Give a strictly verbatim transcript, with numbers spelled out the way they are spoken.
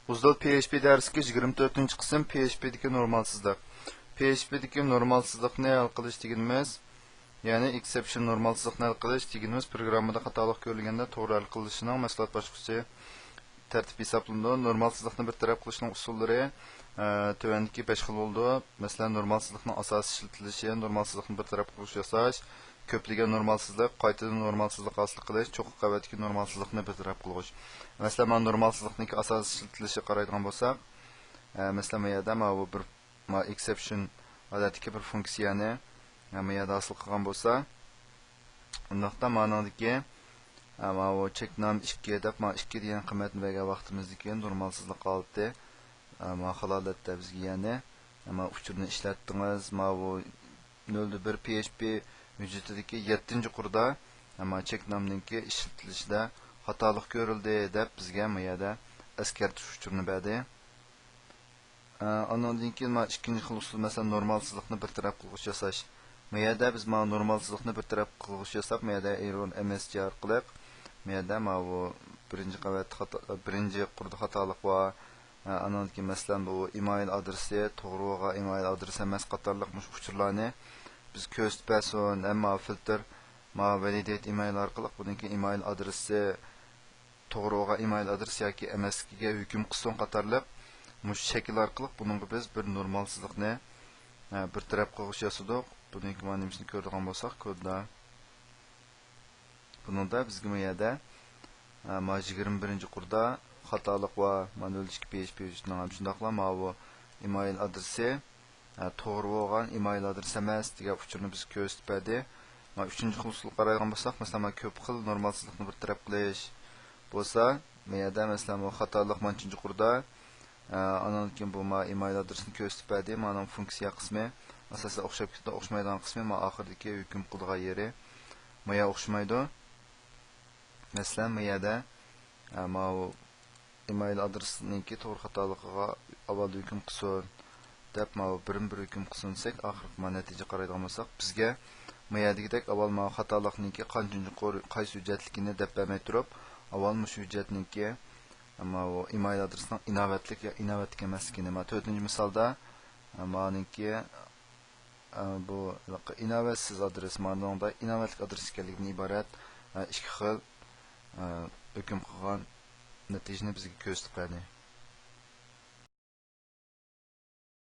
ئۇزدۇل پي ئېچ پى دەرسلىكى يىگىرمە تۆتىنچى قىسىم، پي ئېچ پى دىكى نورمالسىزلىق. پي ئېچ پى دىكى نورمالسىزلىقنى ھەل قىلىش دېگىنىمىز، يەنى ئېكسېپشن نورمالسىزلىقنى ھەل قىلىش دېگىنىمىز پروگراممىدا خاتالىق كۆرۈلگەندە توغرا ھەل قىلىشىنىڭ مەھسۇلات باشقۇچى تەرتىپ ھېسابلىنىدۇ. نورمالسىزلىقنى بىر تەرەپ قىلىشنىڭ ئۇسۇللىرى، ئە، تۆۋەندىكى بەش خىل بولىدۇ. مەسىلەن، نورمالسىزلىقنىڭ ئاساسىي ئىشلىتىلىشى، نورمالسىزلىقنى بىر تەرەپ قىلغۇچ ياساش، كۆپلىگەن نورمالسىزلىق، قايتىدىن نورمالسىزلىق ھاسىل قىلىش، چوققا قەۋەتتىكى نورمالسىزلىقنى بىر تەرەپ قىلغۇچ. مەسىلەن، مانا نورمالسىزلىقنىڭكى ئاساسىي ئىشلىتىلىشىگە قارايدىغان بولساق، ئە، مەسىلەن، بۇ يەردە ماۋۇ بىر، ماۋۇ ئېكسېپشن ھالەتتىكى بىر فۇنكسىيەنى، ئە، بۇ يەردە ھاسىل قىلغان بولسا، ئۇنداقتا مانىڭدىكى، ئە، ماۋۇ چەك نام ئىككى دەپ، مانا ئىككى دېگەن قىممەتنى بەرگەن ۋاقتىمىزدىكى نورمالسىزلىق ھالىتى، ئە، ما خىل ھالەتتە بىزگە يەنى، ئە، ما ئۇچۇرنى ئىشلەتتىڭىز، ماۋۇ نۆل بىر پي ئېچ پى ھۆججىتىدىكى يەتتىنچى قۇردا، ئە، ما چەك نامنىڭكى ئىشلىتىلىشىدە خاتالىق كۆرۈلدى دەپ بىزگە ما يەردە ئەسكەرتىش ئۇچۇرىنى بەردى. ئە، ئانىڭدىن كېيىن مانا ئىككىنچى خىل ئۇسۇل، مەسىلەن، نورمالسىزلىقنى بىر تەرەپ قىلغۇچ ياساش. ما يەردە بىز مانا نورمالسىزلىقنى بىر تەرەپ قىلغۇچ ياساپ، ما يەردە ئېررور ئەم ئېس جى ئارقىلىق، ما يەردە ماۋۇ بىرىنچى قەۋەتتە خاتا، بىرىنچى قۇردا خاتالىق بار. ئە، ئانىڭدىن كېيىن، مەسىلەن، بۇ ئىمېيل ئادرېسى توغرا بولغان ئىمېيل ئادرېسى ئەمەس قاتارلىق مۇشۇ ئۇچۇرلارنى بىز كۆرسىتىپ بەرسۇن، ئەمما فىلتىر، ما ۋەلىدەيت ئىمېيل ئارقىلىق بۇنىڭكى ئىمېيل ئادرېسى توغرا بولغان ئىمېيل ئادرېسى ياكى ئەمەسلىكىگە ھۆكۈم قىلسۇن قاتارلىق مۇشۇ شەكىل ئارقىلىق بۇنىڭغا بىز بىر نورمالسىزلىقنى، ئە، بىر تەرەپ قىلغۇچ ياسىدۇق. بۇنىڭكى مانا نېمىسىنى كۆرىدىغان بولساق، كوددا. بۇنىڭدا بىزگە ما يەردە، ئە، ما يىگىرمە بىرىنچى قۇردا خاتالىق بار. ما نۆل ئىككى پي ئېچ پى ھۆججىتىنىڭ ھەم شۇنداقلا ماۋۇ ئىمېيل ئادرېسى، ئە، توغرا بولغان ئىمېيل ئادرېسى ئەمەس دېگەن ئۇچۇرنى بىزگە كۆرسىتىپ بەردى. ما ئۈچىنچى خىل ئۇسۇلغا قارايدىغان بولساق، مەسىلەن، ما كۆپ خىل نورمالسىزلىقنى بىر تەرەپ قىلىش بولسا، ما يەردە، مەسىلەن، بۇ خاتالىق مانچىنچى قۇردا، ئە، ئانان كېيىن بۇ ما ئىمېيل ئادرېسىنى كۆرسىتىپ بەردى. مانىڭ فۇنكسىيە قىسمى ئاساسەن ئوخشاپ كېتىدۇ، ئوخشىمايدىغان قىسمى ما ئاخىرىدىكى ھۆكۈم قىلىدىغان يېرى. ما يەر ئوخشىمايدۇ. مەسىلەن، ما يەردە، ئە، ماۋۇ ئىمېيل ئادرېسىنىڭكى توغرا خاتالىقىغا ئاۋۋال ھۆكۈم قىلسۇن دەپ، ماۋۇ بىرمۇ بىر ھۆكۈم قىلسۇن دېسەك، ئاخىرقى ما نەتىجە قارايدىغان بولساق، بىزگە ما يەردىكىدەك ئاۋۋال ماۋۇ خاتالىقنىڭكى قانچىنچى قۇر، قايسى ھۆججەتلىكىنى دەپ بەرمەي تۇرۇپ، ئاۋۋال مۇشۇ ھۆججەتنىڭكى، ماۋۇ ئىمېيل ئادرېسىنىڭ ئىناۋەتلىك يا ئىناۋەتلىك ئەمەسلىكىنى، ما تۆتىنچى مىسالدا، مانىڭكى، ئە، بۇ ئىناۋەتسىز ئادرېس، مانىڭدا ئىناۋەتلىك ئادرېس ئىكەنلىكىدىن ئىبارەت، ئە، ئىككى خىل، ئە، ھۆكۈم قىلغان نەتىجىنى بىزگە كۆرسىتىپ بەردى.